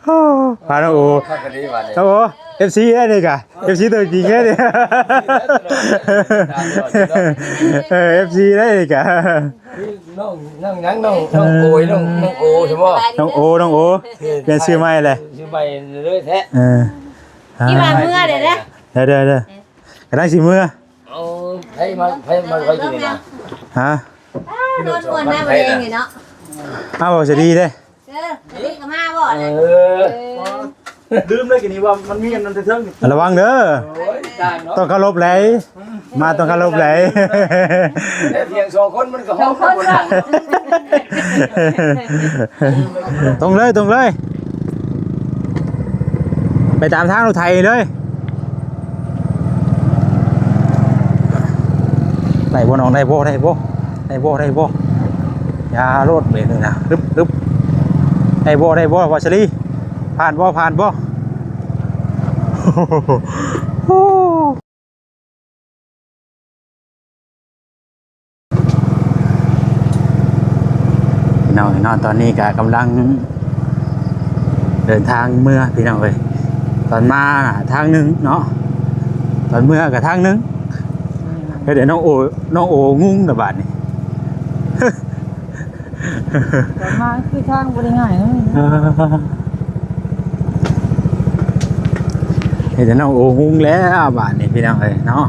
ໂອ້ ພານ້ອງໂອ ຄັກກະດີບາດນີ້ ນ້ອງໂອ ເອັຟຊີ ໄດ້ນີ້ກະ ເອັຟຊີ ຕົວຈິງເດ້ນີ້ ເອີ ເອັຟຊີ ໄດ້ນີ້ກະ ນ້ອງ ນ້ອງຫຍັງ ນ້ອງ ນ້ອງໂອຍ ນ້ອງ ນ້ອງໂອໃຊ່ບໍ່? ນ້ອງໂອ ນ້ອງໂອ ປ່ຽນຊື່ໃໝ່ແຫຼະ ຊື່ໃໝ່ເລີຍແທ້ ເອີ ທີ່ວ່າເມືອເດ້ ເດີ ເດີ ເດີ ກຳລັງຊິເມືອ ໂອ້ ໃຜມາ ໃຜມາ ໃຜຢູ່ນີ້ນະ ຮະ ອ້າວ ໂດນມ່ວນນະ ບໍ່ແຮງນີ້ເນາະ ອ້າວ ເວົ້າສະດີເດ້ ເອີ ສະດີກໍມາບໍ່ ເອີ ລືມເລີຍ ກິນນີ້ວ່າມັນມີອັນນັ້ນເທິງໆ ລະວັງເດີ ໂອ້ຍ ຕ້ອງເຄົາລົບໄດ ມາຕ້ອງເຄົາລົບໄດ ແຕ່ພຽງສອງຄົນມັນກໍຮອບກັນບໍ່ໄດ້ ຕົງເລີຍ ຕົງເລີຍ ໄປຕາມທາງລົດໄຖເລີຍ ໄດ້ບໍ່ນ້ອງ ໄດ້ບໍ່ ໄດ້ບໍ່ ໄດ້ບໍ່ ໄດ້ບໍ່ ຢ່າໂລດເບຣກນີ້ນະ ຮຶບ ຮຶບ ໄດ້ບໍ່ ໄດ້ບໍ່ ວາສະລີ ຜ່ານບໍ່ ຜ່ານບໍ່ ພີ່ນ້ອງເອີຍເນາະ ຕອນນີ້ກະກຳລັງເດີນທາງເມືອພີ່ນ້ອງເອີຍ ຕອນມາທາງໜຶ່ງເນາະ ຕອນເມືອກະທາງໜຶ່ງ ເຮັດໃຫ້ນ້ອງໂອ ນ້ອງໂອງຸ້ງລະບາດນີ້ ຕອນມາຄືທາງບໍ່ໄດ້ງ່າຍເນາະ ເອີ ເຮັດໃຫ້ນ້ອງໂອງຸ້ງແລ້ວບາດນີ້ພີ່ນ້ອງເອີຍເນາະ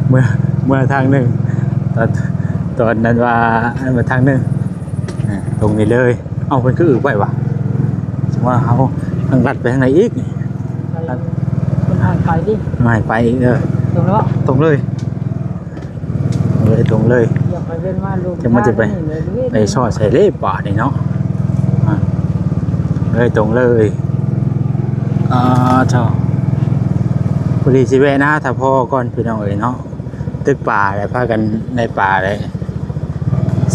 ເມືອ ເມືອທາງໜຶ່ງ ຕອນ ຕອນນັ້ນວ່າ ອັນ ເມືອທາງໜຶ່ງ ອາ ຕົງນີ້ເລີຍ ເອົ້າ ເພິ່ນຄືອຶບໄວ້ຫວາ ວ່າເຮົາທາງລັດໄປທາງໃດອີກນີ້ ເພິ່ນໃຫ້ໄປຕິ ໃຫ້ໄປອີກ ເອີ ຕົງເລີຍບໍ່ ຕົງເລີຍ ເລີຍ ຕົງເລີຍ ຢ່າໄປວຽນມາລົງ ຈັ່ງມັນຈະໄປ ໄປຊອດໃສ່ເລບາດນີ້ເນາະ ອາ ເລີຍ ຕົງເລີຍ ອາ ເຈົ້າ ພໍດີຊິແວະນາຖ້າພໍກ່ອນພີ່ນ້ອງເອີຍເນາະ ຕຶກປາແລ້ວ ພາກັນໄດ້ປາແລ້ວ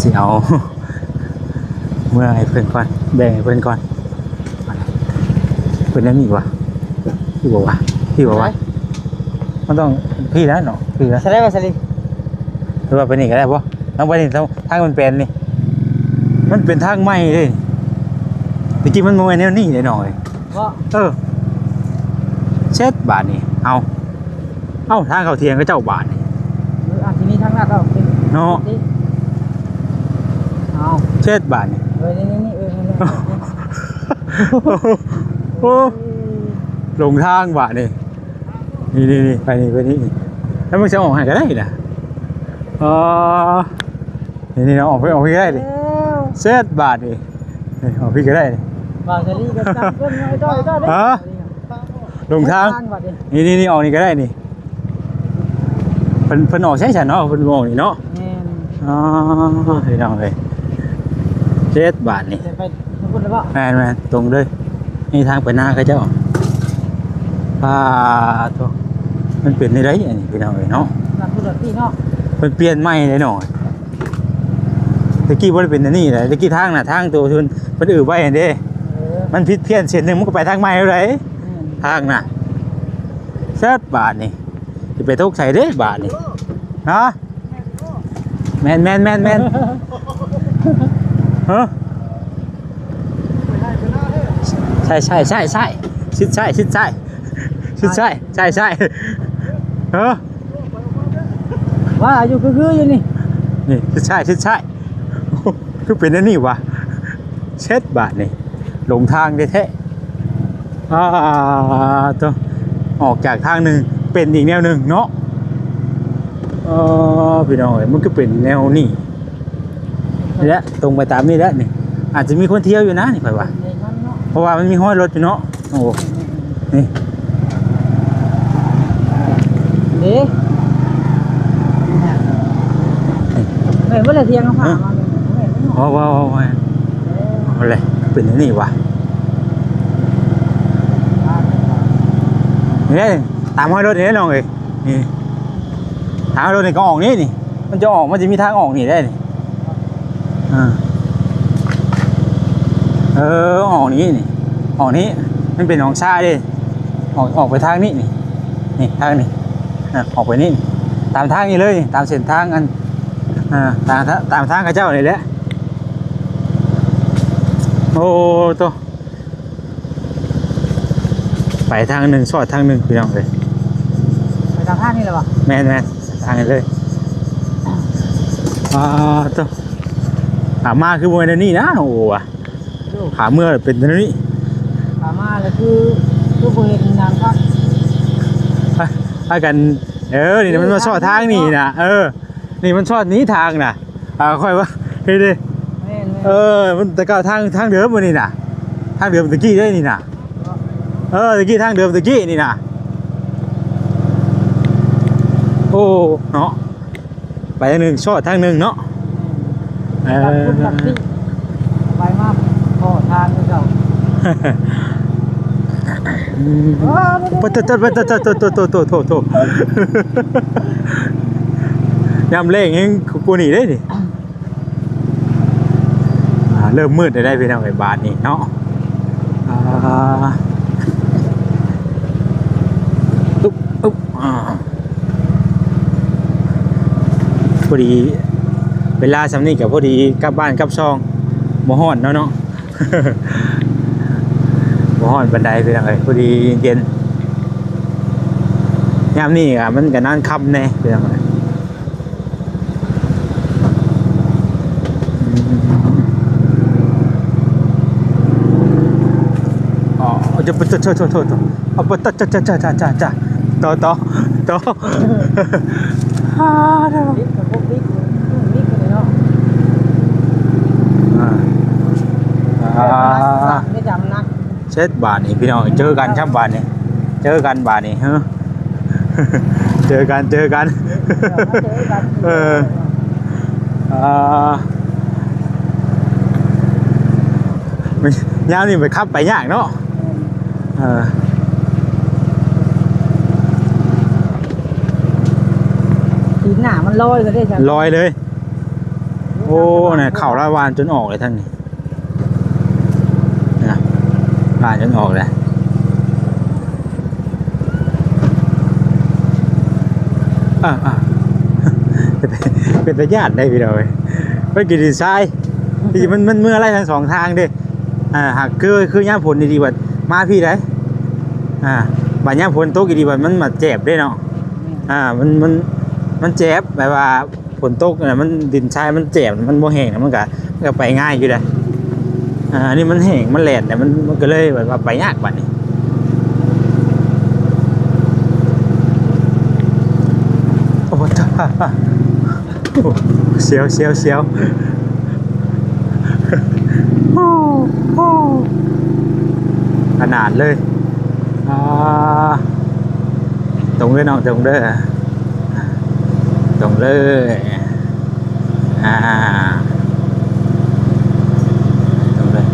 ຊິເອົາເມືອໃຫ້ເພິ່ນກ່ອນ ແບ່ງໃຫ້ເພິ່ນກ່ອນ ເປັນແນວນີ້ຫວາ ຄືບໍ່ຫວາ ຄືບໍ່ຫວາ ມັນຕ້ອງພີ້ແລ້ວເນາະ ພີ້ແລ້ວ ສະໄລມາສະລິ ຫຼືວ່າໄປນີ້ກໍໄດ້ບໍ່ ທາງໄປນີ້ ທາງມັນແປນນີ້ ມັນເປັນທາງໃໝ່ເດ້ ແຕ່ກີ້ມັນບໍ່ແມ່ນແນວນີ້ເດ້ນ້ອງເອີຍ ບໍ່ ເອີ ເຊັດບາດນີ້ ເອົາ ເອົ້າ ທາງເຂົ້າຖຽງເຂົາເຈົ້າບາດນີ້ ເອີ ອາດຊິມີທາງລັດອອກເນາະ ເອົາ ເຊັດບາດນີ້ ເອີ ນີ້ໆ ເອີ ນັ້ນແຫຼະ ໂອ້ ຫຼົງທາງບາດນີ້ ນີ້ໆໆ ໄປນີ້ ໄປນີ້ ແລ້ວມັນຊິອອກໃຫ້ກໍໄດ້ນະ ອໍ ນີ້ໆ ເນາະ ອອກໄປ ອອກໄປກໍໄດ້ນີ້ ເອີ ເຊັດບາດນີ້ ນີ້ ອອກພີ້ກໍໄດ້ນີ້ ບາດນີ້ກໍຈັບເພິ່ນໄວ້ ເຈົ້າ ເຈົ້າເດ້ ຮະ ຫຼົງທາງ ລົງທາງບາດນີ້ ນີ້ໆໆ ອອກນີ້ກໍໄດ້ນີ້ ເພິ່ນ ເພິ່ນອອກໃສຊັ້ນເນາະ ເພິ່ນບໍ່ອອກນີ້ເນາະ ແມ່ນ ອໍ ພີ່ນ້ອງເອີຍ ເຈັດບາດນີ້ ໄປທາງພຸ້ນແລ້ວບໍ່ ແມ່ນໆ ຕົງເລີຍ ນີ້ທາງໄປນາເຂົາເຈົ້າ ປາໂທ້ ມັນເປັນແນວໃດອັນນີ້ ພີ່ນ້ອງເອີຍເນາະ ເພິ່ນປ່ຽນໃໝ່ເດ້ເນາະ ແຕ່ກີ້ບໍ່ໄດ້ເປັນອັນນີ້ເດ້ ແຕ່ກີ້ທາງນະ ທາງໂຕທີ່ເພິ່ນ ເພິ່ນອຶບໄວ້ຫັ້ນເດ້ ເອີ ມັນຜິດພຽນເສັ້ນໜຶ່ງ ມັນກໍໄປທາງໃໝ່ເລີຍ ທາງນະ ເຊັດບາດນີ້ ຊິໄປຕົກໃສເດ້ບາດນີ້ ຮະ ແມ່ນໆໆໆ ຮະ ໃຊ່ໆໆໆ ຊິດຊ້າຍ ຊິດຊ້າຍ ຊິດຊ້າຍ ໃຊ່ໆ ຮະ ວ່າຢູ່ຄືໆຢູ່ນີ້ ນີ້ຊິດຊ້າຍ ຊິດຊ້າຍ ຄືເປັນອັນນີ້ຫວາ ເຊັດບາດນີ້ ຫຼົງທາງແທ້ໆ ອາໂທ້ ອອກຈາກທາງໜຶ່ງເປັນອີກແນວໜຶ່ງເນາະ ເອີ ພີ່ນ້ອງເອີຍ ມັນຄືເປັນແນວນີ້ ນີ້ແຫຼະ ຕົງໄປຕາມນີ້ແຫຼະນີ້ ອາດຈະມີຄົນທ່ຽວຢູ່ນະນີ້ຂ້ອຍວ່າ ເພາະວ່າມັນມີຮອຍລົດຢູ່ເນາະ ໂອ້ ນີ້ ເດ້ ນີ້ ແມ່ນບໍ່ລະ ທຽງເຮົາຜ່ານມາ ແມ່ນບໍ່ ເວົ້າໆໆ ເອີ ເອົາເລີຍ ເປັນອັນນີ້ຫວາ ນີ້ເດ້ ຕາມຮອຍລົດນີ້ເດ້ນ້ອງເອີຍ ນີ້ ທາງລົດນີ້ກໍອອກນີ້ນີ້ ມັນຈະອອກ ມັນຈະມີທາງອອກນີ້ໄດ້ນີ້ ເອີ ເອີ ອອກນີ້ນີ້ ອອກນີ້ ມັນເປັນຫ້ອງຊາເດ້ ອອກ ອອກໄປທາງນີ້ນີ້ ນີ້ທາງນີ້ ອາ ອອກໄປນີ້ ຕາມທາງນີ້ເລີຍ ຕາມເສັ້ນທາງອັນ ອ່າ ຕາມ ຕາມທາງເຂົາເຈົ້ານີ້ແຫຼະ. ໂອ້ໂຕ ໄປທາງໜຶ່ງຊອດທາງໜຶ່ງ ພີ່ນ້ອງເອີຍ. ໄປຕາມທາງນີ້ແຫຼະບໍ່? ແມ່ນໆ ທາງນີ້ເລີຍ. ອ່າ ໂຕ ອ່າ ມາຄືບໍ່ແມ່ນແນວນີ້ນະ ໂອ້ ຂາເມືອເປັນແນວນີ້ ຂາມາແລ້ວຄື ຄືບໍ່ເຫັນນານຄັກ ພາກັນ. ເອີ ນີ້ມັນມາຊອດທາງນີ້ນະ ເອີ ນີ້ມັນຊອດນີ້ທາງນະ. ອ່າ ຂ້ອຍວ່າ ເອີ ເດ້ ແມ່ນໆ ເອີ ມັນແຕ່ເກົ່າທາງ ທາງເດີມນີ້ນະ ທາງເດີມຕະກີ້ເດ້ນີ້ນະ. ເອີ ຕະກີ້ທາງເດີມຕະກີ້ນີ້ນະ. ໂອ້ ເນາະ ໄປທາງໜຶ່ງຊອດທາງໜຶ່ງເນາະ. ເອີ ໄປມາພໍ້ທາງຄືເກົ່າ. ອືມ ປະຕະຕະ ປະຕະຕະ ໂຕ ໂຕ ໂຕ ໂຕ ໂຕ ໂຕ ຍາມແລງແຮງກວ່ານີ້ເດ້ນີ້. ອ່າ ເລີ່ມມືດແລ້ວໄດ໋ພີ່ນ້ອງເອີຍ ບາດນີ້ເນາະ. ອ່າ ອຶບ ອຶບ ອ່າ ພໍດີເວລາຊ່ຳນີ້ກໍພໍດີກັບບ້ານກັບຊ່ອງ ບໍ່ຮ້ອນເນາະ ເນາະ ບໍ່ຮ້ອນປານໃດພີ່ນ້ອງເອີຍ ພໍດີເຢັນ. ຍາມນີ້ກໍມັນກໍນານຄ່ຳແດ່ພີ່ນ້ອງເອີຍ. ອໍ ຈະ ໂທດ ໂທດ ໂທດ ໂທດ ໂທດ ເອົາ ປະ ຈະ ຈະ ຈະ ຈະ ຈະ ຈະ ຕໍ່ ຕໍ່ ຕໍ່ ອ່າ ເດີ ຕິດກັບພວກບິກ ບິກນີ້ເນາະ ອ່າ ອ່າ ໄດ້ຈຳໜັກ. ເສັດບາດນີ້ພີ່ນ້ອງ ເຈີກັນຊ້ຳບາດນີ້ ເຈີກັນບາດນີ້ ເອີ ເຈີກັນ ເຈີກັນ ເອີ ອ່າ ຍາມນີ້ໄປຂັບໄປຍາກເນາະ ເອີ ຕີນໜ້າມັນລອຍເລີຍເດ້ ລອຍເລີຍ. ໂອ້ ນະ ເຂົ້າລາວວານຈົນອອກເລີຍທາງນີ້. ນະ ຜ່ານຈົນອອກແລ້ວ ອ່າ ອ່າ ເປັນ ເປັນຕາຢ້ານໄດ໋ພີ່ນ້ອງເອີຍ ໄປກິນດິນຊາຍ ທີ່ມັນ ມັນເມືອໄຫຼທັງສອງທາງເດ້ ອ່າ ຫາກຄື ຄືຍາມຝົນດີໆ ບັດມາພີ້ໄດ໋ ອ່າ ບັດຍາມຝົນຕົກດີໆ ບັດມັນມາແຈບເດ້ເນາະ ອ່າ ມັນ ມັນ ມັນແຈບ ແບບວ່າ ຝົນຕົກນະ ມັນ ດິນຊາຍມັນແຈບ ມັນບໍ່ແຫ້ງນະ ມັນກະ ມັນກະໄປງ່າຍຢູ່ເດ້ ອ່າ ອັນນີ້ມັນແຫ້ງ ມັນແລ່ນ ແຕ່ມັນ ມັນກະເລີຍແບບວ່າໄປຍາກບາດນີ້ ໂອ້ ສຽວ ສຽວ ສຽວ ຂະໜາດເລີຍ ອ່າ ຕົງເດີນ້ອງ ຕົງເດີ ຕົງເລີຍ ອ່າ ຕົງເລີຍ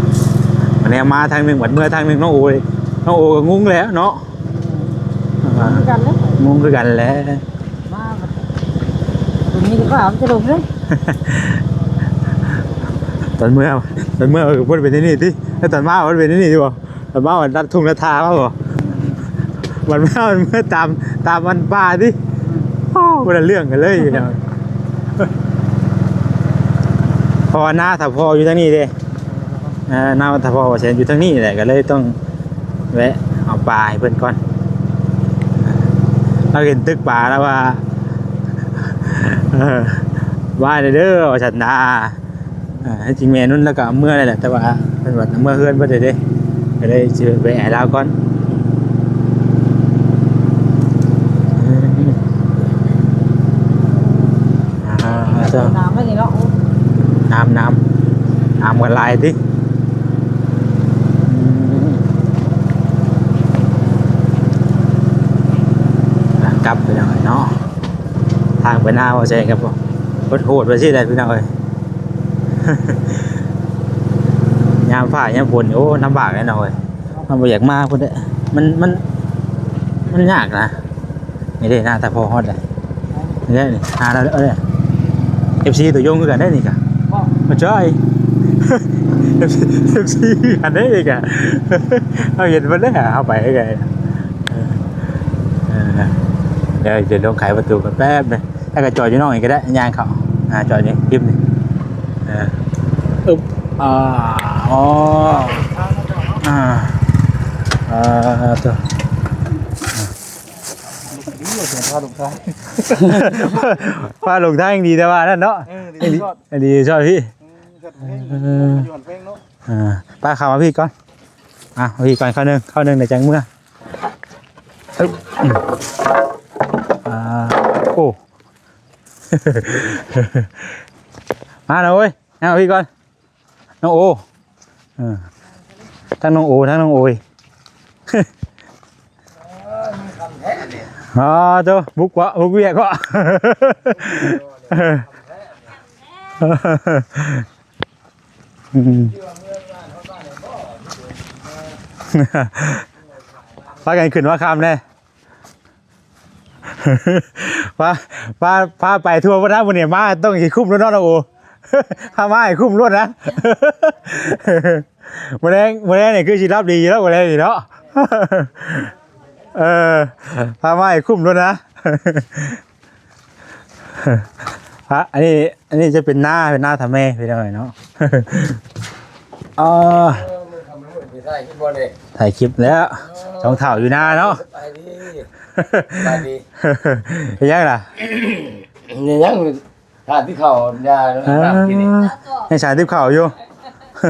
ບັດນີ້ມາທາງໜຶ່ງ ບັດເມືອທາງໜຶ່ງ ນ້ອງໂອ ນ້ອງໂອກໍງົງແລ້ວເນາະ ງົງຄືກັນເດ້ ງົງຄືກັນແຫຼະ ມາ ຕົງນີ້ກໍເອົາຈະລົງເດ້ ຕອນເມືອ ຕອນເມືອກໍບໍ່ໄດ້ເປັນແນວນີ້ຕິ ແຕ່ຕອນມາມັນເປັນແນວນີ້ຕິບໍ່? ມັນມາ ມັນລັດທົ່ງລັດທ່າມາບໍ່? ມັນມາ ມັນເມືອຕາມ ຕາມມັນປ່າຕິ ໂອ້ ຄົນລະເລື່ອງກັນເລີຍ ເພາະວ່ານາຖ້າພໍ່ຢູ່ທາງນີ້ເດ້ ເອີ ນາຖ້າພໍ່ວ່າແຊນຢູ່ທາງນີ້ແຫຼະ ກໍເລີຍຕ້ອງແວະເອົາປາໃຫ້ເພິ່ນກ່ອນ ລາວເຫັນຕຶກປາລາວວ່າ ເອີ ວ່າເດີ ວ່າຊັ້ນນາ. ອ່າ ທີ່ຈິງແມ່ນຸ່ນລາວກໍເມືອແລ້ວແຫຼະ ແຕ່ວ່າເພິ່ນວ່າເມືອເຮືອນເພິ່ນເດ້ ກໍເລີຍຊິແວະໃຫ້ລາວກ່ອນ ອ່າ ນ້ຳໄວ້ນີ້ເນາະ ນ້ຳ ນ້ຳ ນ້ຳກໍຫຼາຍຕິ ອືມ ກັບໄປໜ້ອຍເນາະ ທາງໄປນາບໍ່ແຊງກັບ ໂຫດໂຫດວ່າຊີ້ແຫຼະພີ່ນ້ອງເອີຍ. ຍາມຟ້າຍາມຝົນ ໂອ້ ລຳບາກແນ່ນອນເວີຍ ເຮົາບໍ່ຢາກມາພຸ້ນເດ້ ມັນ ມັນ ມັນຍາກນະ ນີ້ເດ້ ໜ້າຕາພໍຮອດເດ້ ນີ້ເດ້ ນີ້ ຫາລາວເດ້ ເອັຟຊີ ຕົວຍົງຄືກັນເດ້ນີ້ກະ ບໍ່ ບໍ່ໃຊ່ ເອັຟຊີ ເອັຟຊີ ຄືກັນເດ້ນີ້ກະ ເຮົາເຫັນເພິ່ນເດ້ ເຮົາໄປໃກ້ ເອີ ເອີ ດຽວ ດຽວລົງໄຂປະຕູກ່ອນແປັບໜຶ່ງ ແລ້ວກໍຈອດຢູ່ນອກນີ້ກໍໄດ້ ຍ່າງເຂົ້າ ໜ້າຈອນີ້ ຄລິບນີ້ ເອີ ອຶບ ອ່າ ອໍ ອ່າ ອ່າ ໂຕ ພາລົງທາງ ພາລົງທາງຍັງດີ ແຕ່ວ່ານັ້ນເນາະ ເອີ ດີຊອດ ດີຊອດພີ່ ເອີ ເອີ ຢູ່ຫັ້ນເພງເນາະ ອ່າ ໄປ ເຂົ້າມາພີ່ກ່ອນ ອ່ະ ມາພີ່ກ່ອນ ເຂົ້າໜຶ່ງ ເຂົ້າໜຶ່ງ ແລ້ວຈັ່ງເມືອ ອຶບ ອືມ ອ່າ ໂອ້ ມາແລ້ວເວີຍ ເອົາພີ່ກ່ອນ ນ້ອງໂອ ເອີ ທັງນ້ອງໂອ ທັງນ້ອງໂອຍ ອໍ ໂຕ ບຸກເວາະ ບຸກວຽກເວາະ ອືມ ພາກັນຂຶ້ນມາຄ່ຳແດ່ ພາ ພາ ພາໄປທົ່ວບໍ່ໄດ້ ມື້ນີ້ມາຕ້ອງຊິຄຸ້ມໂລດເນາະ ນ້ອງໂອ ພາມາໃຫ້ຄຸ້ມໂລດນະ ມື້ແລງ ມື້ແລງນີ້ຄືຊິຫຼັບດີຢູ່ແລ້ວ ມື້ແລງນີ້ເນາະ ເອີ ພາມາໃຫ້ຄຸ້ມໂລດນະ. ພະ ອັນນີ້ ອັນນີ້ຈະເປັນນາ ເປັນນາຖ້າແມ່ພີ່ນ້ອງເອີຍເນາະ ອໍ ເອີ ມື້ຄ່ຳມື້ມືດໄດ້ຖ່າຍຄລິບບໍ່ນີ້? ຖ່າຍຄລິບແລ້ວ ສອງເຖົ້າຢູ່ນາເນາະ ສະບາຍດີ ສະບາຍດີ ເຮັດຫຍັງລະ? ນີ້ຫຍັງ ຖ້າທີ່ເຂົ້າ ຢາ ເອີ ນ້ຳກິນນີ້ ຍັງສາມສິບເຂົ້າຢູ່ ເອີ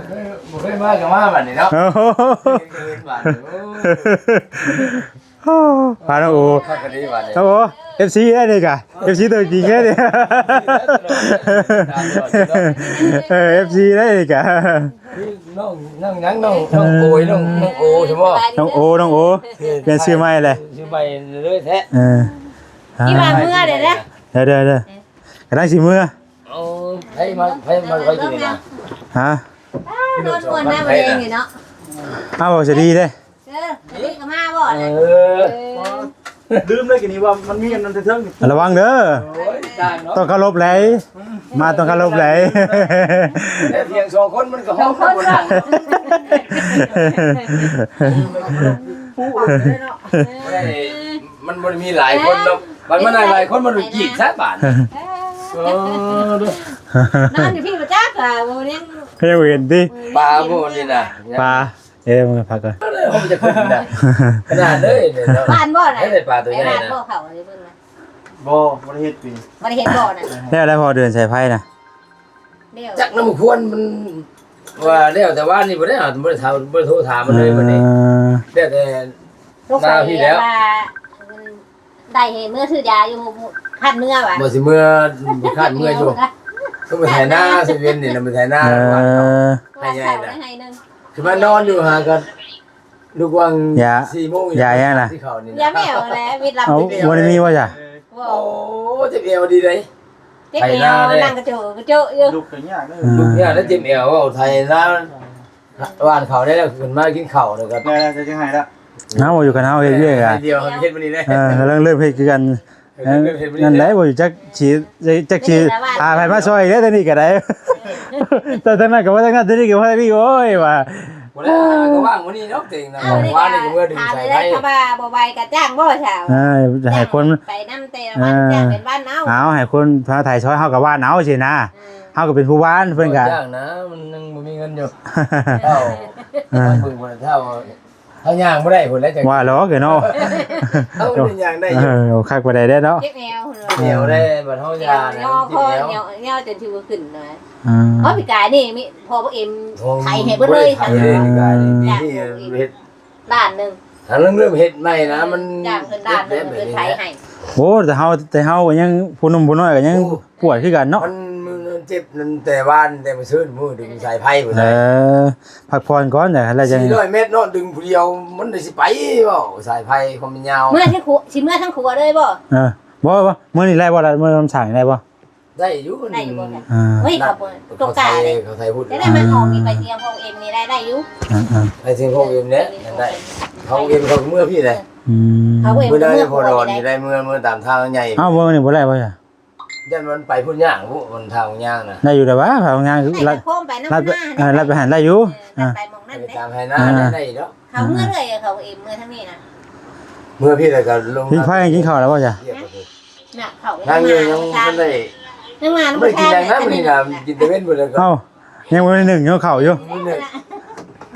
ບໍ່ເຄີຍ ບໍ່ເຄີຍມາກໍມາບັດນີ້ເນາະ ໂອ້ໂຫ ເຫັນກໍເຫັນບັດນີ້ ໂອ້ ໂອ້ ພານ້ອງໂອ ຄັກກະດີບາດນີ້ ໂອ້ ເອັຟຊີ ໄດ໋ນີ້ກະ ເອັຟຊີ ຕົວຈິງເດ້ນີ້ ເອີ ເອັຟຊີ ໄດ໋ນີ້ກະ ນ້ອງ ນ້ອງຫຍັງ ນ້ອງ ນ້ອງໂອຍ ນ້ອງ ນ້ອງໂອໃຊ່ບໍ່? ນ້ອງໂອ ນ້ອງໂອ ປ່ຽນຊື່ໃໝ່ແຫຼະ ຊື່ໃໝ່ເລີຍແທ້ ເອີ ທີ່ວ່າເມືອເດ້ ເດີ ເດີ ເດີ ກຳລັງຊິເມືອ ໂອ້ ໃຜມາ ໃຜມາ ໃຜກິນນີ້ນະ ຮະ ນອນມ່ວນນະ ມື້ແລງນີ້ເນາະ ອ້າວ ເວົ້າສະດີເດ້ ເອີ ອັນນີ້ກໍມາບໍ່ນະ ເອີ ເອີ ລືມເລີຍ ກິນນີ້ວ່າມັນມີອັນນັ້ນເທິງນີ້ ລະວັງເດີ ໂອ້ຍ ຕ້ອງເຄົາລົບໄດ໋ ມາຕ້ອງເຄົາລົບໄດ໋ ແຕ່ພຽງສອງຄົນມັນກໍຮ້ອງ ມັນບໍ່ໄດ້ ມັນບໍ່ໄດ້ມີຫຼາຍຄົນເນາະ ບັດມານັ່ງຫຼາຍຄົນມັນກິນຊະບາດ ເອີ ນອນຢູ່ພີ້ບໍ່ຈັກ ບໍ່ຍັງ ຍັງບໍ່ເຫັນຕິ ປາບໍ່ນີ້ນະ ປາ ເອີ ມາພັກກ່ອນ ເອີ ເຮົາຈະຂຶ້ນນະ ຂະໜາດເລີຍເນາະ ບ້ານບໍ່ນະ ໄດ້ປາຕົວໃຫຍ່ນະ ບໍ່ເຂົ້າເລີຍເບິ່ງນະ ບໍ່ ບໍ່ໄດ້ເຮັດປີ ບໍ່ໄດ້ເຮັດບໍ່ນະ ແລ້ວ ແລ້ວພໍເດີນສາຍໄຟນະ ຈັກນຳຄວນມັນວ່າແລ້ວ ແຕ່ວ່ານີ້ບໍ່ໄດ້ ບໍ່ໄດ້ຖາມ ບໍ່ໄດ້ໂທຖາມມັນເລີຍບັດນີ້ ເອີ ແລ້ວແຕ່ ລົງໄປ ໜ້າພີ້ແລ້ວ ວ່າ ໄດ້ໃຫ້ເມືອຊື້ຢາຢູ່ ຄັນເມືອວ່າ ບໍ່ຊິເມືອ ຄັນເມືອຢູ່ ຕ້ອງໄປໄຖນາ ເຊເວັນນີ້ນະ ໄປໄຖນາ ເອີ ໃຫ້ໃຫຍ່ນະ ຄືມານອນຢູ່ຫາກໍລຸກວັງ ຢາ ສີ່ໂມງ ຢາຫຍັງນະ ທີ່ເຂົານີ້ນະ ຢາແມວແຫຼະ ວິດລັບ ເອົ້າ ບໍ່ໄດ້ມີບໍ່ຈ້ະ ບໍ່ ໂອ້ ເຈັບແອວດີເດ້ ເຈັບແອວ ໄຖນາເດ້ ນັ່ງກະໂຈກະໂຈະຢູ່ ລຸກກໍຍາກເດ້ ອືມ ລຸກຍາກແລ້ວ ເຈັບແອວ ເວົ້າໄຖນາ ຫວ່ານເຂົ້າໄດ້ແລ້ວ ຂຶ້ນມາກິນເຂົ້າແລ້ວກໍ ແລ້ວ ແລ້ວຈະໃຫ້ລະ ເຮົາຢູ່ກັນ ເຮົາເຮັດວຽກ ໃຫ້ ອ່ະ ດຽວເຮົາເຮັດມື້ນີ້ເດ້ ເອີ ກຳລັງເລີ່ມເຮັດຄືກັນ ເອີ ເລີ່ມເຮັດມື້ນີ້ ນັ້ນແຫຼະ ບໍ່ຈັກຊິ ຈັກຊິຫາໃຜມາຊ່ອຍແລ້ວ ຕອນນີ້ກໍໄດ້ ແຕ່ທາງນັ້ນກໍວ່າທາງນັ້ນ ທາງນີ້ກໍວ່າທາງນີ້ ໂອ້ຍ ວ່າ ບໍ່ໄດ້ ກໍວ່າງມື້ນີ້ເນາະ ເຕັງນະ ເອົາ ວ່າງນີ້ກໍເມືອດຶງສາຍໄຟ ຖ້າວ່າບໍ່ໄຫວກໍຈ້າງບໍ່ຊາວ ເອີ ໃຫ້ຄົນ ໄປນຳແຕ່ລະວັນ ເອີ ຈ້າງເປັນວັນເອົາ ເອົາ ໃຫ້ຄົນມາໄຖຊ່ອຍ ເຮົາກໍຫວ່ານເອົາຊີ້ນະ ເອີ ເຮົາກໍເປັນຜູ້ຫວ່ານ ເພິ່ນກໍ ຈ້າງນະ ມັນຍັງບໍ່ມີເງິນຢູ່ ເອີ ເຈົ້າ ເອີ ເບິ່ງພຸ້ນ ເຈົ້າ ເຮົາຍ່າງບໍ່ໄດ້ພຸ້ນແຫຼະ ຈັກ ວ່າຫຼອກເນາະ ເຮົາຍັງຍ່າງໄດ້ຢູ່ ເອີ ຄັກປານໃດເດ້ເນາະ ເຈັບແອວ ເຈັບແອວໄດ້ ບັດເຮົາຍ່າງນະ ເຈັບແອວ ຍ່ອງ ເຈັບແອວ ຍ່ອງຈົນຊິບໍ່ຂຶ້ນນະ ອ່າ ເພາະປີກາຍນີ້ມີພໍ່ບໍ່ເອັມ ໂອ້ ໄຖໃຫ້ເບິດເລີຍ ບໍ່ໄດ້ໄຖເລີຍ ອ່າ ປີກາຍນີ້ ປີນີ້ເຮັດລ້ານໜຶ່ງ ຫາເລີ່ມເຮັດໃໝ່ນະ ມັນ ຈ້າງເພິ່ນລ້ານໜຶ່ງ ເພິ່ນໄຖໃຫ້ ໂອ້ ແຕ່ເຮົາ ແຕ່ເຮົາກໍຍັງ ຜູ້ໜຸ່ມຜູ້ນ້ອຍກໍຍັງ ໂອ້ ປວດຄືກັນເນາະ ມັນ ມັນເຈັບຕັ້ງແຕ່ວານ ແຕ່ມື້ຊືນ ມື້ດຶງສາຍໄຟພຸ້ນ ເອີ ພັກຜ່ອນກ່ອນ ແລ້ວຈັ່ງ ສີ່ຮ້ອຍແມັດເນາະ ດຶງຜູ້ດຽວ ມັນໄດ້ຊິໄປບໍ່ ສາຍໄຟຄວາມຍາວ ເມືອທັງຄົວ ຊິເມືອທັງຄົວເລີຍບໍ່ ເອີ ບໍ່ ບໍ່ ມື້ນີ້ໄດ້ບໍ່ລະ ເມືອນຳຊ່າງໄດ້ບໍ່ ໄດ້ຢູ່ ໄດ້ຢູ່ບໍ່ ອ່າ ໂອ້ຍ ເຂົາບໍ່ຕົກກາເດ້ ເຂົາໄທພຸດ ຈະໄດ້ມາອອກນີ້ ໄປເຊຍງພອງເອັມນີ້ໄດ້ ໄດ້ຢູ່ ອ່າໆ ໄປເຊຍງພອງເອັມແຫຼະ ໄດ້ ເຂົາເອັມເຂົາເມືອພີ້ແຫຼະ ອືມ ເຂົາເອັມ ມື້ນັ້ນ ເມືອ ພໍດອນນີ້ໄດ້ ເມືອ ເມືອຕາມທາງໃຫຍ່ ອ້າວ ບໍ່ ນີ້ບໍ່ໄດ້ບໍ່ ຢ້ານມັນໄປພຸ້ນຍາກພຸ້ນ ມັນທາງຍາກນະ ໄດ້ຢູ່ແຕ່ວ່າທາງຍາກ ໄດ້ແຕ່ໂຄ້ງໄປນຳ ລັດ ໜ້າ ເອີ ລັດໄປຫັ້ນໄດ້ຢູ່ ເອີ ລັດ ອ່າ ໄປໝ່ອງນັ້ນເດ້ ໄປຕາມໄຮ່ນາ ອ່າ ໄດ້ ໄດ້ຢູ່ດອກ ເຂົາເມືອເລື້ອຍ ເຂົາເອງເມືອທາງນີ້ນະ ເມືອພີ້ແລ້ວກໍລົງ ກິນ ພາກັນກິນເຂົ້າແລ້ວບໍ່ຈ້ະ ຮຽບປະເພດ ນະ ເຂົ້າໄປ ທາງນີ້ຍັງບໍ່ທັນໄດ້ ຍັງມາ ບໍ່ໄດ້ກິນຫຍັງນະ ບໍ່ທັນ ມື້ນີ້ນະ ກິນແຕ່ເວັນພຸ້ນແຫຼະ. ເອົ້າ ຍັງບໍ່ໄດ້ໜຶ້ງ ເຂົ້າຢູ່ ຍັງບໍ່ໄດ້ໜຶ້ງ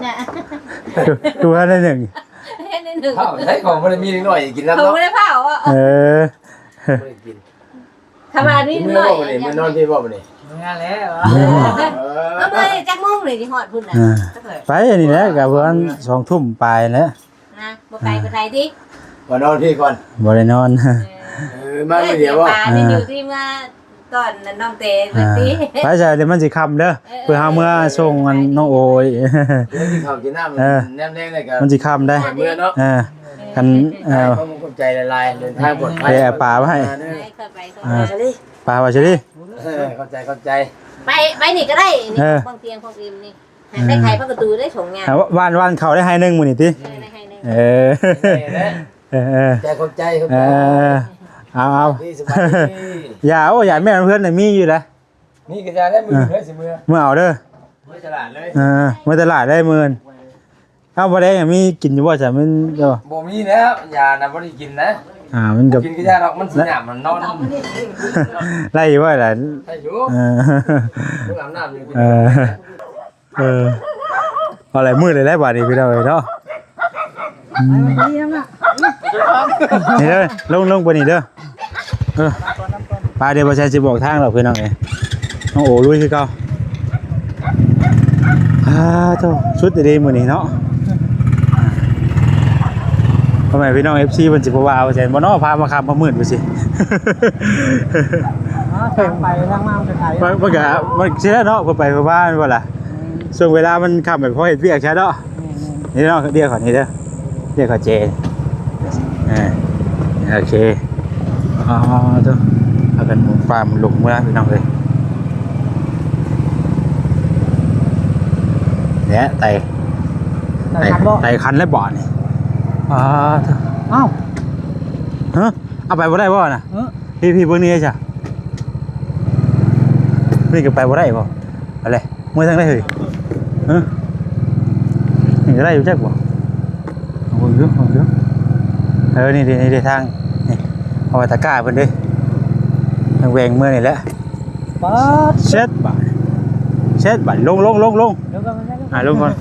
ນະ ຄືວ່າໄດ້ໜຶ້ງ ເຮັດໜຶ້ງ ເຂົ້າໄດ້ ຂອງບໍ່ໄດ້ມີເດັກນ້ອຍກິນນຳ ຂອງ ເນາະ ບໍ່ໄດ້ເຜົາ ເອີ ບໍ່ໄດ້ກິນ. ຖ້າວ່ານີ້ໜ້ອຍ ມື້ນອນພີ້ບໍ່ມື້ນີ້? ເມື່ອແລ້ວ ເອີ ເອົາເມື່ອຈັກໂມງນີ້ຊິຮອດພຸ້ນນະ? ອ່າ ໄປນີ້ແຫຼະ ກໍປະມານສອງທຸ່ມປາຍແຫຼະ ນະ ບໍ່ໄກປານໃດຕິ ມານອນພີ້ກ່ອນ ບໍ່ໄດ້ນອນ ເອີ ມາມື້ດຽວບໍ່? ປານີ້ຢູ່ທີ່ເມືອຕອນນັ້ນນ້ອງເຕ ອ່າ ເພິ່ນຕິ ໄປຊະ ດຽວມັນຊິຄ່ຳເດີ ເອີ ເພື່ອເຮົາເມືອສົ່ງອັນນ້ອງໂອອີກ ເອີ ກິນເຂົ້າກິນນ້ຳ ເອີ ແນມແລງແລ້ວກໍ ມັນຊິຄ່ຳໄດ໋ ໄປເມືອເນາະ ເອີ ຄັນ ເອີ ຂອບໃຈຫຼາຍໆ ເດີນທາງປອດໄພ ແຕ່ປາໄວ້ໃຫ້ ເອີ ໄປ ໄປ ໄປ ອ່າ ປາວ່າຊິດີ ເອີ ຂອບໃຈ ຂອບໃຈ ໄປ ໄປນີ້ກໍໄດ້ນີ້ ເອີ ເບິ່ງທຽງພວກອື່ນນີ້ ໃຫ້ໄປໄຂປະຕູໄດ້ສອງຢ່າງ ອ່າ ຫວ່ານ ຫວ່ານເຂົ້າໄດ້ໄຮ່ໜຶ່ງມື້ນີ້ຕິ ເອີ ໄດ້ໄຮ່ໜຶ່ງ ເອີ ເອີ ເອີ ຂອບໃຈ ຂອບໃຈ ເອີ ເອົາ ເອົາ ດີ ສະບາຍດີ ຢ່າ ໂອ້ ຢ່າແມ່ນເພື່ອນນະ ມີຢູ່ໃດ໋ ມີກໍຢ່າໄດ້ ມື້ອື່ນເດີ ຊິເມືອ ເມືອເອົາເດີ ເມືອຕະຫຼາດເລີຍ ເອີ ເມືອຕະຫຼາດໄດ້ມື້ອື່ນ ເອົາ ບໍ່ໄດ້ ມີກິນຢູ່ບໍ່? ຈະມັນ ບໍ່ມີແລ້ວ ຢານະບໍ່ໄດ້ກິນນະ ອ່າ ມັນກໍກິນກໍຢາດອກ ມັນຊິຍາມມັນນອນ ໄດ້ຢູ່ບໍ່ລະ? ໄດ້ຢູ່ ເອີ ອາບນ້ຳຢູ່ ເອີ ເອີ ເອົາຫຼາຍມື້ເລີຍແຫຼະບາດນີ້ ພີ່ນ້ອງເອີຍເນາະ ອືມ ນີ້ເດີ ລົງ ລົງໄປນີ້ເດີ ເອີ ໄປ ດຽວບ່າວແຊນຊິບອກທາງດອກ ພີ່ນ້ອງເອີຍ ນ້ອງໂອລຸຍຄືເກົ່າ ອ່າ ໂທ້ ສຸດອີ່ຫຼີມື້ນີ້ເນາະ ພໍ່ແມ່ພີ່ນ້ອງ ເອັຟຊີ ເພິ່ນຊິບໍ່ວ່າວ່າຊັ້ນບໍ່ເນາະ ພາມາຄ່ຳມາມືດວ່າຊີ້ ອໍ ເທິງໄປທາງມາມັນກໍໄກ ມັນ ມັນກໍ ມັນຊິແລ້ວເນາະ ເພິ່ນໄປເພິ່ນມາແມ່ນບໍ່ລະ? ອືມ ຊ່ວງເວລາມັນຄ່ຳແບບພໍເຮັດວຽກຊະເນາະ ແມ່ນໆ ນີ້ເນາະ ດຽວເຂົານີ້ເດີ ດຽວເຂົາເຈ ເອີ ໂອເຄ ອໍ ໂທ້ ພາກັນໝູປ່າໝູລົງເມືອພີ່ນ້ອງເອີຍ ແຫຼະ ໄຕ່ ໄຕ່ຄັນບໍ່? ໄຕ່ຄັນແລ້ວບໍ່ນີ້ ອໍ ໂທ້ ອ້າວ ຮະ ເອົາໄປບໍ່ໄດ້ບໍ່ນະ? ເອີ ພີ່ ພີ່ເບິ່ງນີ້ຊະ ນີ້ກໍໄປບໍ່ໄດ້ບໍ່? ໄປເລີຍ ເມືອທາງໃດເຮີ້ຍ? ເອີ ນີ້ກໍໄດ້ຢູ່ຈັກບໍ່? ເອົາເບິ່ງຢູ່ ເບິ່ງຢູ່ ເອີ ນີ້ເດ້ ນີ້ເດ້ທາງ ນີ້ ເອົາໄວ້ຕະກ້າເພິ່ນເດ້ ແຫວ່ງເມືອນີ້ແຫຼະ ປາດ ເຊັດບາດ ເຊັດບາດ ລົງ ລົງ ລົງ ລົງ ລົງກ່ອນ ອ່າ ລົງກ່ອນ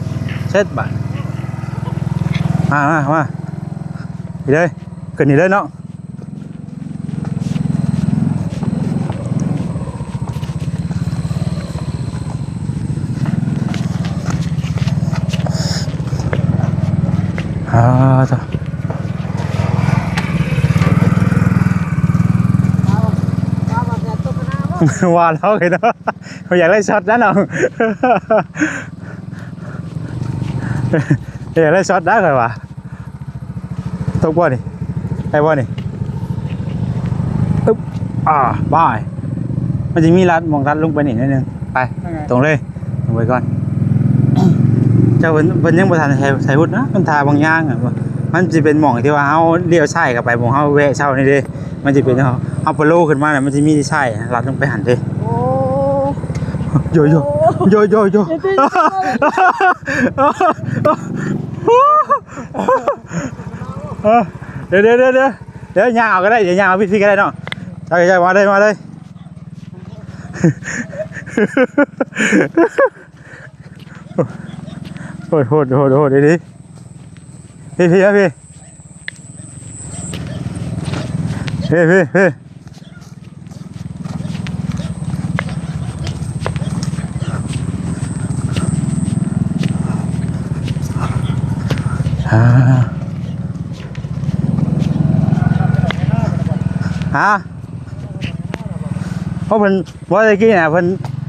ເຊັດບາດ ມາ ມາ ມາ ນີ້ເລີຍ ຂຶ້ນນີ້ເລີຍເນາະ. ອ່າ ວ່າແລ້ວເນາະ ຂ້ອຍຢາກໄດ້ຊັອດນະນ້ອງ ຢາກໄດ້ຊັອດນະຂ້ອຍວ່າ. ຕົກບໍ່ນີ້? ໄດ້ບໍ່ນີ້? ອຶບ ອ່າ ບາຍ ມັນຊິມີລັດ ໝ່ອງລັດລົງໄປນີ້ໜ້ອຍໜຶ່ງ ໄປ ຕົງເລີຍ ລົງໄປກ່ອນ ເຈົ້າ ເພິ່ນ ເພິ່ນຍັງບໍ່ທັນໃສ່ ໃສ່ຮຸດນະ ມັນທ່າບາງຢ່າງ ມັນຊິເປັນໝ່ອງທີ່ວ່າເຮົາລ້ຽວຊ້າຍເຂົ້າໄປ ໝ່ອງເຮົາແວະເຊົານີ້ເດ້ ມັນຊິເປັນ ເຮົາ ເຮົາປະໂລຂຶ້ນມາແລ້ວ ມັນຊິມີຊ້າຍລັດລົງໄປຫັ້ນເດ້ ໂອ້ ໂຢໂຢ ໂຢໂຢໂຢ ເອີ ດຽວ ດຽວ ດຽວ ດຽວ ດຽວຍ່າງເອົາກໍໄດ້ ດຽວຍ່າງເອົາວິທີກໍໄດ້ເນາະ ເຈົ້າ ເຈົ້າ ມາເລີຍ ມາເລີຍ ໂຫດ ໂຫດ ໂຫດ ໂຫດ ດີ ດີ ພີ່ ພີ່ ພີ່ ພີ່ ພີ່ ອ່າ ຮະ ໂອ້ ເພິ່ນ ບໍ່ ແຕ່ກີ້ນະ ເພິ່ນ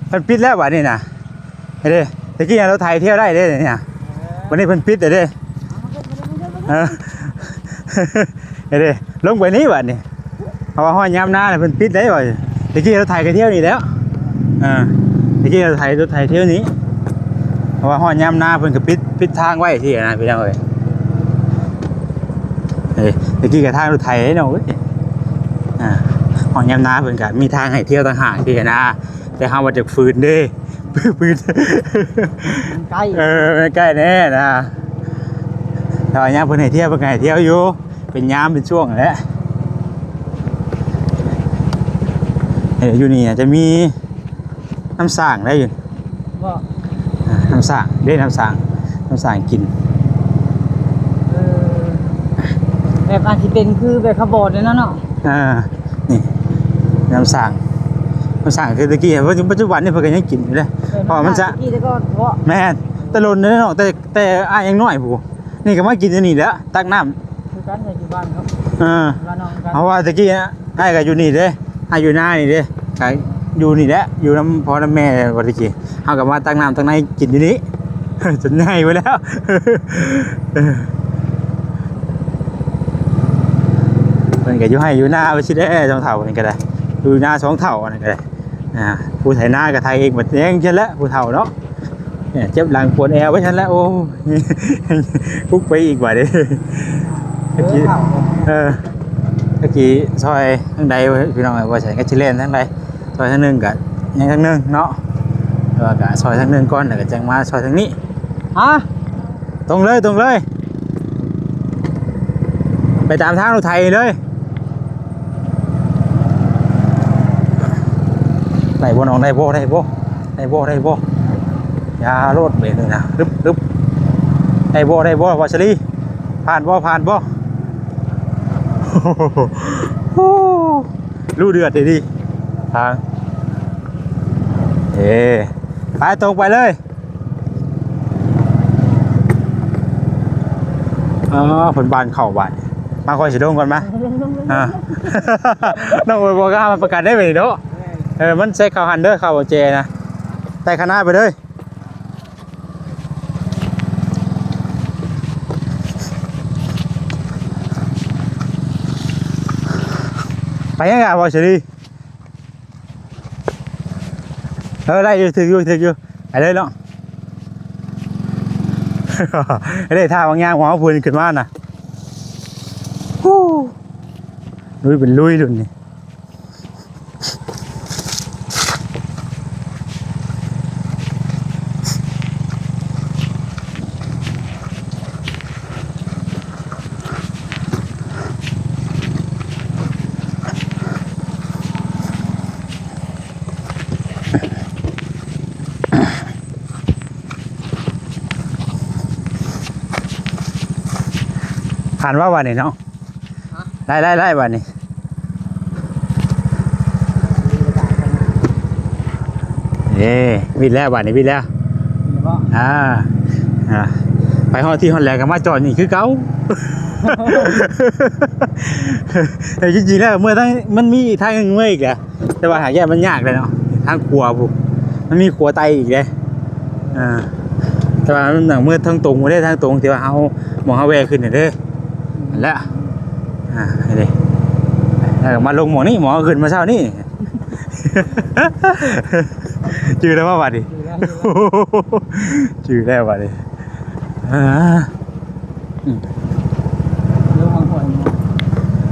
ເພິ່ນປິດແລ້ວບາດນີ້ນະ ເດ້ ແຕ່ກີ້ນະ ລົດໄຖທ່ຽວໄດ້ເດ້ນີ້ນະ ບາດນີ້ເພິ່ນປິດແລ້ວເດ້ ເອີ ເດ້ ລົງໄປນີ້ບາດນີ້ ເພາະວ່າຮອດຍາມນາແລ້ວເພິ່ນປິດໄດ້ວ່າ ແຕ່ກີ້ລົດໄຖກໍທ່ຽວນີ້ແລ້ວ ເອີ ແຕ່ກີ້ລົດໄຖ ລົດໄຖທ່ຽວນີ້ ເພາະວ່າຮອດຍາມນາເພິ່ນກໍປິດ ປິດທາງໄວ້ຊີ້ນະ ພີ່ນ້ອງເອີຍ ເອີ ແຕ່ກີ້ກໍທາງລົດໄຖເນາະເອີຍ ອ່າ ຮອດຍາມນາເພິ່ນກໍມີທາງໃຫ້ທ່ຽວຕ່າງຫາກຊີ້ນະ ແຕ່ເຮົາວ່າຈະຝືນເດ້ ຝືນ ມັນໃກ້ ເອີ ມັນໃກ້ແນ່ນະ ແຕ່ວ່າຍາມເພິ່ນໃຫ້ທ່ຽວ ເພິ່ນກໍໃຫ້ທ່ຽວຢູ່ ເປັນຍາມເປັນຊ່ວງແຫຼະ ຢູ່ນີ້ອາດຈະມີນ້ຳສ້າງໄດ້ຢູ່ ບໍ່ ອາ ນ້ຳສ້າງເດ້ ນ້ຳສ້າງ ນ້ຳສ້າງກິນ ເອີ ແບບອາດຊິເປັນຄືແບບຂະບອນນັ້ນເນາະ ອ່າ ນີ້ ນ້ຳສ້າງ ນ້ຳສ້າງຄືຕະກີ້ ປັດຈຸບັນນີ້ເພິ່ນກໍຍັງກິນຢູ່ເດ້ ເອີ ເພາະວ່າມັນຈະ ນ້ຳສ້າງຕະກີ້ແຕ່ກ່ອນເພາະ ແມ່ນ ແຕ່ດົນເດ້ເນາະ ແຕ່ ແຕ່ອ້າຍຍັງນ້ອຍພຸ້ນ ນີ້ກໍມາກິນຢູ່ນີ້ແຫຼະ ຕັກນ້ຳ ຄືກັນ ຢູ່ບ້ານເນາະ ເອີ ບ້ານນ້ອງກັນ ເພາະວ່າຕະກີ້ນະ ອ້າຍກໍຢູ່ນີ້ເດ້ ອ້າຍຢູ່ນານີ້ເດ້ ກໍຢູ່ນີ້ແຫຼະ ຢູ່ນຳພໍ່ນຳແມ່ແຫຼະ ວ່າຕະກີ້ ເຮົາກໍມາຕັກນ້ຳຕັກໃນກິນຢູ່ນີ້ ຈົນໃຫຍ່ໄປແລ້ວ ເພິ່ນກໍຢູ່ໄຮ່ຢູ່ນາໄປຊິແຫຼະ ສອງເຖົ້ານີ້ກໍໄດ້ ຢູ່ນາສອງເຖົ້າອັນນັ້ນກໍໄດ້ ອ່າ ຜູ້ໄຖນາກໍໄຖເອງ ບັດແຍງຊັ້ນແຫຼະ ຜູ້ເຖົ້າເນາະ ເຈັບຫຼັງປວດແອວໄປຊັ້ນແຫຼະ ໂອ້ ປຸກໄປອີກບາດນີ້ ເອີ ຕະກີ້ ເອີ ຕະກີ້ຊ່ອຍທາງໃດ ພີ່ນ້ອງເອີຍ ວ່າຊັ້ນກໍຊິແລ່ນທາງໃດ ຊ່ອຍທາງໜຶ່ງກໍຍັງທາງໜຶ່ງເນາະ ແຕ່ວ່າກໍຊ່ອຍທາງໜຶ່ງກ່ອນ ແລ້ວກໍຈັ່ງມາຊ່ອຍທາງນີ້ ຮະ ຕົງເລີຍ ຕົງເລີຍ ໄປຕາມທາງລົດໄຖເລີຍ ໄດ້ບໍ່ນ້ອງ ໄດ້ບໍ່ ໄດ້ບໍ່ ໄດ້ບໍ່ ໄດ້ບໍ່ ຢ່າໂລດເບຣກນີ້ນະ ຮຶບ ຮຶບ ໄດ້ບໍ່ ໄດ້ບໍ່ ວາສະລີ ຜ່ານບໍ່ ຜ່ານບໍ່ ຮູ້ເດືອດເດ ທາງ ເອີ ໄປ ຕົງໄປເລີຍ ເອີ ເພິ່ນບ້ານເຂົ້າບາດ ມາ ຂ້ອຍຊິລົງກ່ອນມາ ອ່າ ນ້ອງໂອຍບໍ່ກ້າມາປະກັນໄດ້ບາດນີ້ເນາະ ເອີ ມັນໃສ່ເຂົ້າຫັ້ນເດີ ເຂົ້າແຈນະ ໃສ່ຄະນະໄປເລີຍ ໄປຍັງກະບໍ່ສະດີ ເອີ ໄດ້ຢູ່ ຖືກຢູ່ ຖືກຢູ່ ໄປເລີຍເນາະ ເດ້ ຖ້າບາງຢ່າງວ່າເຮົາເພິ່ນຂຶ້ນມານະ ໂອ້ ລຸຍເປັນລຸຍລຸ້ນນີ້. ຜ່ານວ່າບາດນີ້ເນາະ ໄລ່ໆໆ ບາດນີ້ ເອີ ວິດແລ້ວ ບາດນີ້ວິດແລ້ວ ອ່າ ອ່າ ໄປຮອດທີ່ຮອດແລ້ວກໍມາຈອດນີ້ຄືເກົ່າ ແຕ່ຈິງໆ ແລ້ວເມື່ອທາງ ມັນມີອີກທາງໜຶ່ງເມື່ອອີກແຫຼະ ແຕ່ວ່າຫາກແຍກມັນຍາກເດ້ເນາະ ທາງຂວາພຸ້ນ ມັນມີຂວາໄຕ່ອີກເດ້ ອ່າ ແຕ່ວ່າມັນຫຍັງ ເມື່ອທາງຕົງພຸ້ນເດ້ ທາງຕົງທີ່ວ່າເຮົາ ໝ່ອງເຮົາແວ່ຂຶ້ນນີ້ເດ້ ຫັ້ນແຫຼະ ອ່າ ນີ້ເດ້ ແລ້ວກໍມາລົງໝ່ອງນີ້ ໝ່ອງເຮົາຂຶ້ນມາເຊົ້ານີ້ ຈື່ແລ້ວບໍ່ບາດນີ້? ຈື່ແລ້ວບາດນີ້ ອ່າ ອືມ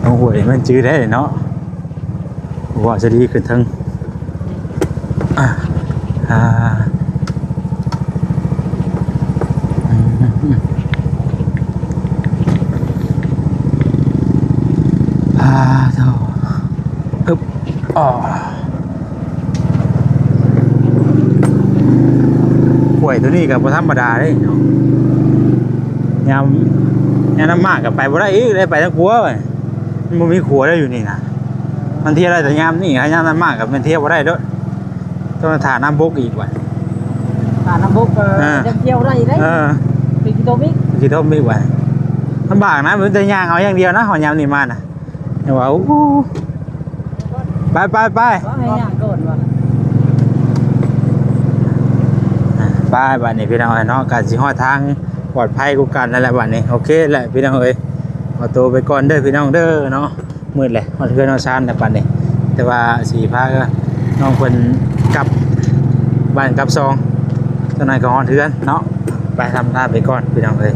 ລົງຫ້ວຍມັນຈື່ໄດ້ເນາະ ວ່າຈະດີຂຶ້ນເທິງ ອ່າ ອ່າ ອືມ ອ່າ ໂທ້ ອຶບ ອໍ ຫ້ວຍໂຕນີ້ກໍບໍ່ທຳມະດາເດ້ເນາະ ຍາມ ຍາມນ້ຳມາກກໍໄປບໍ່ໄດ້ອີກ ໄດ້ໄປທາງຂົວ ມັນບໍ່ມີຂົວແລ້ວຢູ່ນີ້ນະ ມັນທ່ຽວໄດ້ແຕ່ຍາມນີ້ ຍາມນ້ຳມາກກໍແມ່ນທ່ຽວບໍ່ໄດ້ໂລດ ຕ້ອງຖ້ານ້ຳບົກອີກວ່າ ຖ້ານ້ຳບົກກໍ ອ່າ ຍັງທ່ຽວໄດ້ເດ້ ເອີ ໄປຂີ້ຕົມອີກ ໄປຂີ້ຕົມອີກວ່າ ລຳບາກນະ ມີແຕ່ຍ່າງເອົາຢ່າງດຽວນະ ຮອດຍາມນີ້ມານະ ຍັງວ່າ ໂອ້ ໄປ ໄປ ໄປ ວ່າໃຫ້ຍ່າງກ່ອນວ່າ ໄປ ບາດນີ້ພີ່ນ້ອງເອີຍເນາະ ກໍຊິຮອດທາງປອດໄພຄືກັນນັ້ນແຫຼະ ບາດນີ້ ໂອເຄແຫຼະພີ່ນ້ອງເອີຍ ຂໍໂຕໄປກ່ອນເດີພີ່ນ້ອງເດີເນາະ ມືດແຫຼະ ຮອດເຮືອນຮອດຊານແລ້ວປານນີ້ ແຕ່ວ່າຊິພານ້ອງເພິ່ນກັບບ້ານກັບຊ່ອງ ຈັກໜ້ອຍກໍຮອດເຮືອນເນາະ ໄປ ທຳລາໄປກ່ອນພີ່ນ້ອງເອີຍ.